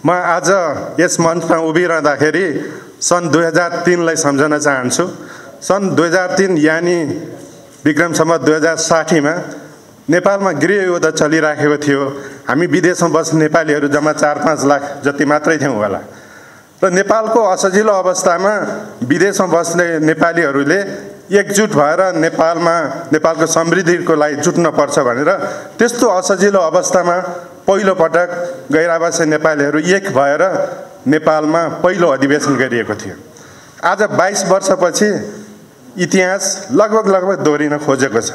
म आज यस मञ्चमा उभिरहँदाखेरि सन् 2003 लाई सम्झन चाहन्छु। सन् 2003 यानी विक्रम सम्वत 2060 मा नेपालमा गृहयुद्ध चलिराखेको थियो। हामी विदेशमा बस्ने नेपालीहरू जम्मा 4-5 लाख जति मात्रै थियौँ होला। र नेपालको असजिलो अवस्थामा विदेशमा बस्ने नेपालीहरूले एकजुट भएर नेपालको समृद्धिको लागि जुट्न पर्छ भनेर त्यस्तो असजिलो अवस्थामा पहिलो पटक गैर-आवासीय नेपालीहरू एक भएर नेपालमा पहिलो अधिवेशन गरिएको थियो। आज 22 वर्षपछि इतिहास लगभग दोहोरिन खोजेको छ।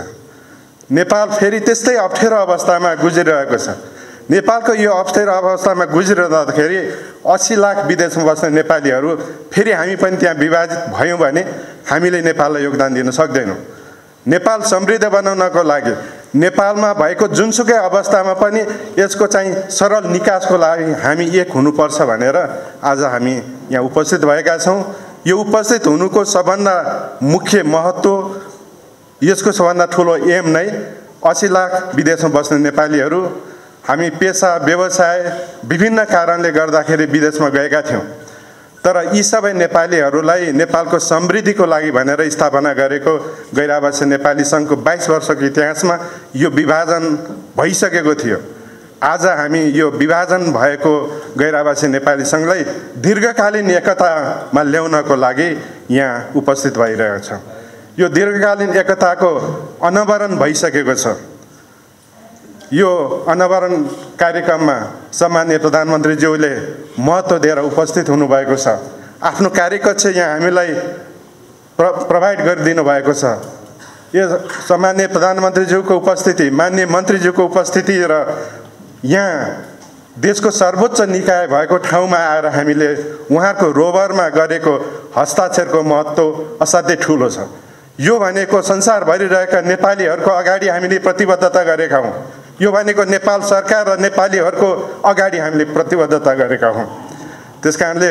नेपाल फेरि त्यस्तै अप्ठ्यारो अवस्थामा गुज्रिरहेको छ। नेपालको यो अप्ठ्यारो अवस्थामा गुज्रिरहँदाखेरि 80 लाख विदेशमा बस्ने नेपालीहरू फेरि हामी पनि त्यहाँ विभाजित भयौँ भने हामीले नेपाललाई योगदान दिन सक्दैनौँ। नेपाल समृद्ध बनाउनको लागि नेपालमा भएको जुनसुकै अवस्थामा पनि यसको चाहिँ सरल निकासको लागि हामी एक हुनुपर्छ भनेर आज हामी यहाँ उपस्थित भएका छौँ। यो उपस्थित हुनुको सबभन्दा मुख्य महत्त्व, यसको सबभन्दा ठुलो एम नै 80 लाख विदेशमा बस्ने नेपालीहरू हामी पेसा व्यवसाय विभिन्न कारणले गर्दाखेरि विदेशमा गएका थियौँ। तर यी सबै नेपालीहरूलाई नेपालको समृद्धिको लागि भनेर स्थापना गरेको गैर-आवासीय नेपाली सङ्घको 22 वर्षको इतिहासमा यो विभाजन भइसकेको थियो। आज हामी यो विभाजन भएको गैर-आवासीय नेपाली सङ्घलाई दीर्घकालीन एकतामा ल्याउनको लागि यहाँ उपस्थित भइरहेको छ। यो दीर्घकालीन एकताको अनावरण भइसकेको छ। यो अनावरण कार्यक्रममा सम्माननीय प्रधानमन्त्रीज्यूले महत्त्व दिएर उपस्थित हुनुभएको छ। आफ्नो कार्यकक्ष यहाँ हामीलाई प्रोभाइड गरिदिनु भएको छ। यो सम्माननीय प्रधानमन्त्रीज्यूको उपस्थिति, माननीय मन्त्रीज्यूको उपस्थिति र यहाँ देशको सर्वोच्च निकाय भएको ठाउँमा आएर हामीले उहाँको रोभरमा गरेको हस्ताक्षरको महत्त्व असाध्यै ठुलो छ। यो भनेको संसारभरि रहेका नेपालीहरूको अगाडि हामीले प्रतिबद्धता गरेका हौँ। यो भनेको नेपाल सरकार र नेपालीहरूको अगाडि हामीले प्रतिबद्धता गरेका हौँ। त्यसकारणले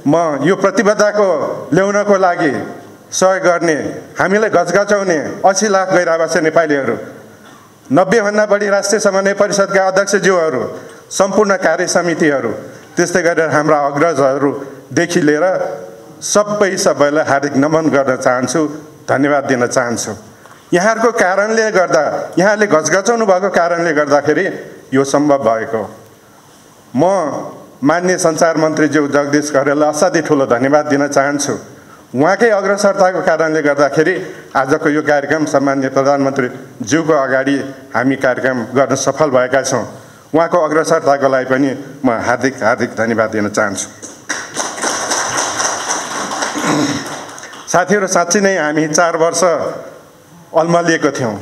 म यो प्रतिबद्धताको ल्याउनको लागि सहयोग गर्ने, हामीलाई गजगजाउने 80 लाख गैर-आवासीय नेपालीहरू, 90 भन्दा बढी राष्ट्रिय समन्वय परिषदका अध्यक्षज्यूहरू, सम्पूर्ण कार्य समितिहरू, त्यस्तै गरेर हाम्रा अग्रजहरूदेखि लिएर सबैलाई हार्दिक नमन गर्न चाहन्छु, धन्यवाद दिन चाहन्छु। यहाँहरूको कारणले गर्दा, यहाँले गजगजाउनु भएको कारणले गर्दाखेरि यो सम्भव भएको। म माननीय सञ्चार मन्त्रीज्यू जगदीश खरेललाई असाध्यै ठुलो धन्यवाद दिन चाहन्छु। उहाँकै अग्रसरताको कारणले गर्दाखेरि आजको यो कार्यक्रम सम्माननीय प्रधानमन्त्रीज्यूको अगाडि हामी कार्यक्रम गर्न सफल भएका छौँ। उहाँको अग्रसरताको लागि पनि म हार्दिक धन्यवाद दिन चाहन्छु। साथीहरू, साँच्चै नै हामी 4 वर्ष अल्मलिएको थियौँ।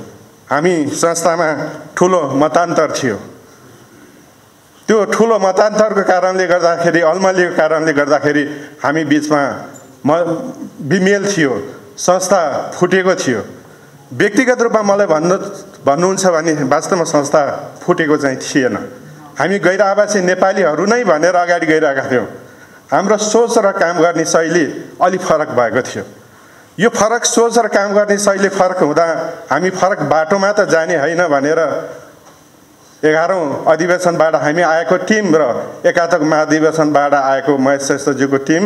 हामी संस्थामा ठुलो मतान्तर थियो। त्यो ठुलो मतान्तरको कारणले गर्दाखेरि, अल्मलिएको कारणले गर्दाखेरि हामी बिचमा विमेल थियो, संस्था फुटेको थियो। व्यक्तिगत रूपमा मलाई भन्नुहुन्छ भने वास्तवमा संस्था फुटेको चाहिँ थिएन। हामी गैर-आवासीय नेपालीहरू नै भनेर अगाडि गइरहेका थियौँ। हाम्रो सोच र काम गर्ने शैली अलि फरक भएको थियो। यो फरक सोच र काम गर्ने शैली फरक हुँदा हामी फरक बाटोमा त जाने होइन भनेर 11औं अधिवेशनबाट हामी आएको टिम र 71 महाधिवेशनबाट आएको महेश श्रेष्ठज्यूको टिम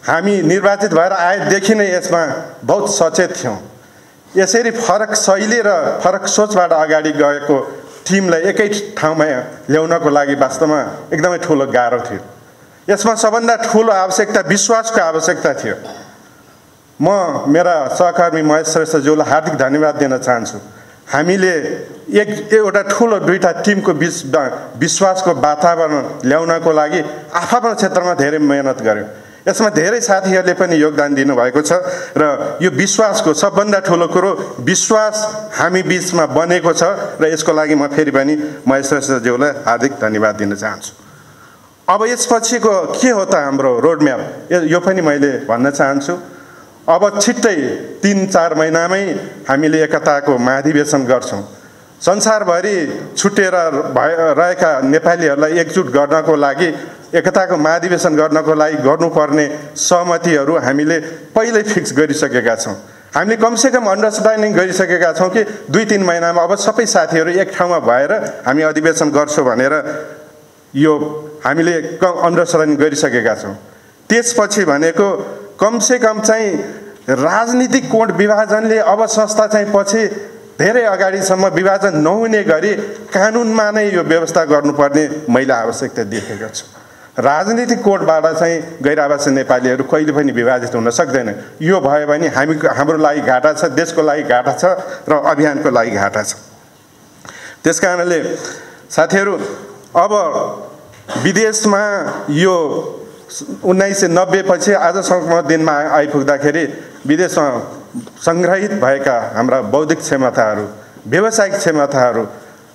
हामी निर्वाचित भएर आएदेखि नै यसमा बहुत सचेत थियौँ। यसरी फरक शैली र फरक सोचबाट अगाडि गएको टिमलाई एकै ठाउँमा ल्याउनको लागि वास्तवमा एकदमै ठुलो गाह्रो थियो। यसमा सबभन्दा ठुलो आवश्यकता विश्वासको आवश्यकता थियो। म मेरा सहकर्मी महेश श्रेष्ठज्यूलाई हार्दिक धन्यवाद दिन चाहन्छु। हामीले एउटा ठुलो दुईटा टिमको बिचमा विश्वासको वातावरण ल्याउनको लागि आफ्नो क्षेत्रमा धेरै मेहनत गर्यौँ। यसमा धेरै साथीहरूले पनि योगदान दिनुभएको छ र यो विश्वासको सबभन्दा ठुलो कुरो विश्वास हामी बिचमा बनेको छ र यसको लागि म फेरि पनि महेश श्रेष्ठज्यूलाई हार्दिक धन्यवाद दिन चाहन्छु। अब यसपछिको के हो त हाम्रो रोडम्याप, यो पनि मैले भन्न चाहन्छु। अब छिट्टै 3-4 महिनामै हामीले एकताको महाधिवेशन गर्छौँ। संसारभरि छुटेर रहेका नेपालीहरूलाई एकजुट गर्नको लागि, एकताको महाधिवेशन गर्नको लागि गर्नुपर्ने सहमतिहरू हामीले पहिल्यै फिक्स गरिसकेका छौँ। हामीले कमसेकम अन्डरस्ट्यान्डिङ गरिसकेका छौँ कि 2-3 महिनामा अब सबै साथीहरू एक ठाउँमा भएर हामी अधिवेशन गर्छौँ भनेर यो हामीले अनुसरण गरिसकेका छौँ। त्यसपछि भनेको कमसेकम चाहिँ राजनीतिक कोण विभाजनले अब संस्था चाहिँ पछि धेरै अगाडिसम्म विभाजन नहुने गरी कानुनमा नै यो व्यवस्था गर्नुपर्ने मैले आवश्यकता देखेको छु। राजनीतिक कोडबाट चाहिँ गैर-आवासीय नेपालीहरू कहिले पनि विभाजित हुन सक्दैन। यो भयो भने हाम्रो लागि घाटा छ, देशको लागि घाटा छ र अभियानको लागि घाटा छ। त्यसकारणले साथीहरू, अब विदेशमा यो 1990 पछि आजसम्म दिनमा आइपुग्दाखेरि विदेशमा सङ्ग्रहित भएका हाम्रा बौद्धिक क्षमताहरू, व्यावसायिक क्षमताहरू,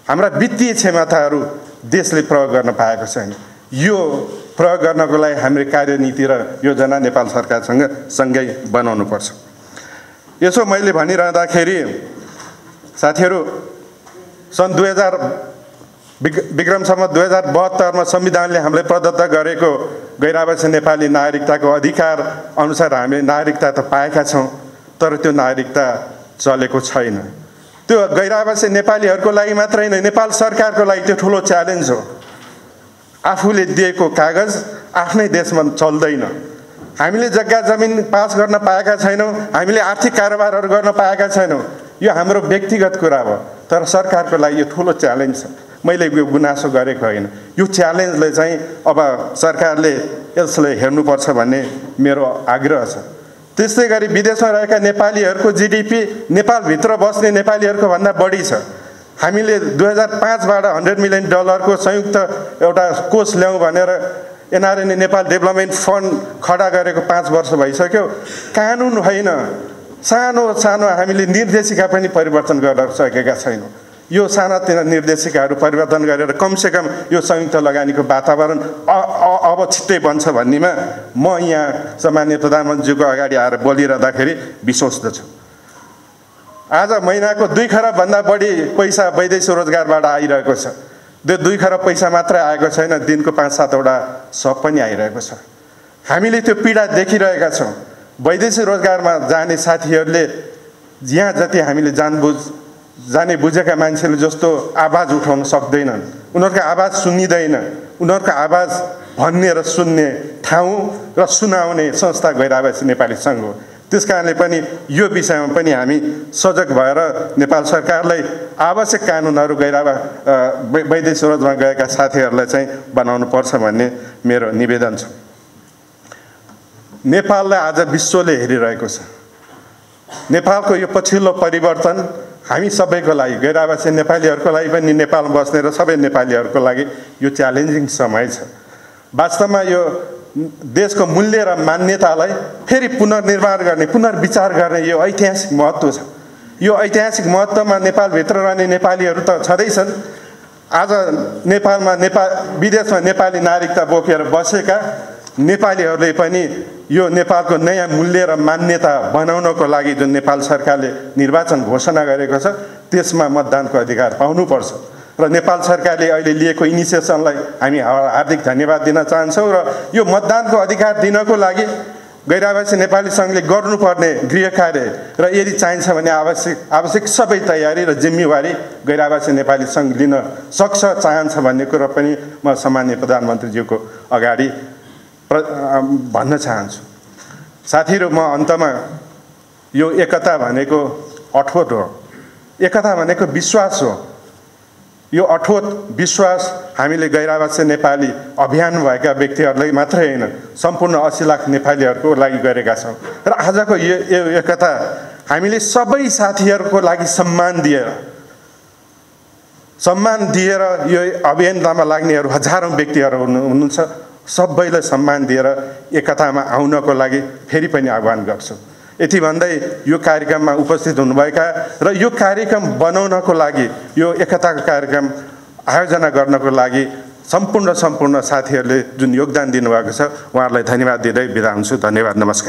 हाम्रा वित्तीय क्षमताहरू देशले प्रयोग गर्न पाएको छैन। यो प्रयोग गर्नको लागि हामीले कार्यनीति र योजना नेपाल सरकारसँग सँगै बनाउनुपर्छ। यसो मैले भनिरहँदाखेरि साथीहरू, सन् 2000 विक्रमसम्म 2072 मा संविधानले हामीलाई प्रदत्त गरेको गैर-आवासीय नेपाली नागरिकताको अधिकार अनुसार हामीले नागरिकता त पाएका छौँ, तर त्यो नागरिकता चलेको छैन। त्यो गैर-आवासीय नेपालीहरूको लागि मात्रै होइन, नेपाल सरकारको लागि त्यो ठुलो च्यालेन्ज हो। आफूले दिएको कागज आफ्नै देशमा चल्दैन। हामीले जग्गा जमिन पास गर्न पाएका छैनौँ, हामीले आर्थिक कारोबारहरू गर्न पाएका छैनौँ। यो हाम्रो व्यक्तिगत कुरा हो, तर सरकारको लागि यो ठुलो च्यालेन्ज छ। मैले यो गुनासो गरेको होइन। यो च्यालेन्जले चाहिँ अब सरकारले यसले हेर्नुपर्छ भन्ने मेरो आग्रह छ। त्यस्तै गरी विदेशमा रहेका नेपालीहरूको जिडिपी नेपालभित्र बस्ने नेपालीहरूको भन्दा बढी छ। हामीले 2005बाट $100 मिलियन को संयुक्त एउटा कोष ल्याउँ भनेर एनआरएन नेपाल डेभलपमेन्ट फन्ड खडा गरेको 5 वर्ष भइसक्यो। कानुन होइन, सानो सानो हामीले निर्देशिका पनि परिवर्तन गर्न सकेका छैनौँ। यो सानातिना निर्देशिकाहरू परिवर्तन गरेर कमसेकम यो संयुक्त लगानीको वातावरण अब छिट्टै बन्छ भन्नेमा म यहाँ सम्माननीय प्रधानमन्त्रीको अगाडि आएर बोलिरहँदाखेरि विश्वस्त छु। आज महिनाको 2 खरबभन्दा बढी पैसा वैदेशिक रोजगारबाट आइरहेको छ। त्यो 2 खरब पैसा मात्रै आएको छैन, दिनको 5-7 वटा सब पनि आइरहेको छ। हामीले त्यो पीडा देखिरहेका छौँ। वैदेशिक रोजगारमा जाने साथीहरूले यहाँ जति हामीले जाने बुझेका मान्छेले जस्तो आवाज उठाउन सक्दैनन्। उनीहरूको आवाज सुनिँदैन। उनीहरूको आवाज भन्ने र सुन्ने ठाउँ र सुनाउने संस्था गैर-आवासीय नेपाली सङ्घ हो। त्यसकारणले पनि यो विषयमा पनि हामी सजग भएर नेपाल सरकारलाई आवश्यक कानुनहरू वैदेशिक रोजगारमा गएका साथीहरूलाई चाहिँ बनाउनु पर्छ भन्ने मेरो निवेदन छ। नेपाललाई आज विश्वले हेरिरहेको छ। नेपालको यो पछिल्लो परिवर्तन हामी सबैको लागि, गैर-आवासीय नेपालीहरूको लागि पनि, नेपालमा बस्ने र सबै नेपालीहरूको लागि यो च्यालेन्जिङ समय छ। वास्तवमा यो देशको मूल्य र मान्यतालाई फेरि पुनर्निर्माण गर्ने, पुनर्विचार गर्ने यो ऐतिहासिक महत्त्व छ। यो ऐतिहासिक महत्त्वमा नेपालभित्र रहने नेपालीहरू त छँदैछन्। आज विदेशमा नेपाली नागरिकता बोकेर बसेका नेपालीहरूले पनि यो नेपालको नयाँ मूल्य र मान्यता बनाउनको लागि जुन नेपाल सरकारले निर्वाचन घोषणा गरेको छ त्यसमा मतदानको अधिकार पाउनुपर्छ। र नेपाल सरकारले अहिले लिएको इनिसिएसनलाई हामी हार्दिक धन्यवाद दिन चाहन्छौँ। र यो मतदानको अधिकार दिनको लागि गैर-आवासीय नेपाली सङ्घले गर्नुपर्ने गृह कार्य र यदि चाहिन्छ भने आवश्यक सबै तयारी र जिम्मेवारी गैर-आवासीय नेपाली सङ्घ लिन सक्छ, चाहन्छ भन्ने कुरो पनि म सम्माननीय प्रधानमन्त्रीज्यूको अगाडि भन्न चाहन्छु। साथीहरू, म अन्तमा यो एकता भनेको अठोट हो। एकता भनेको विश्वास हो। यो अठोट विश्वास हामीले गैर-आवासीय नेपाली अभियान भएका व्यक्तिहरूलाई मात्रै होइन, सम्पूर्ण 80 लाख नेपालीहरूको लागि गरेका छौँ। र आजको यो एकता हामीले सबै साथीहरूको लागि सम्मान दिएर यो अभियानमा लाग्नेहरू हजारौँ व्यक्तिहरू हुनुहुन्छ, सबैलाई सम्मान दिएर एकतामा आउनको लागि फेरि पनि आह्वान गर्छु। यति भन्दै यो कार्यक्रममा उपस्थित हुनुभएका र यो कार्यक्रम बनाउनको लागि, यो एकताको कार्यक्रम आयोजना गर्नको लागि सम्पूर्ण साथीहरूले जुन योगदान दिनुभएको छ उहाँहरूलाई धन्यवाद दिँदै बिदा हुन्छु। धन्यवाद, नमस्कार।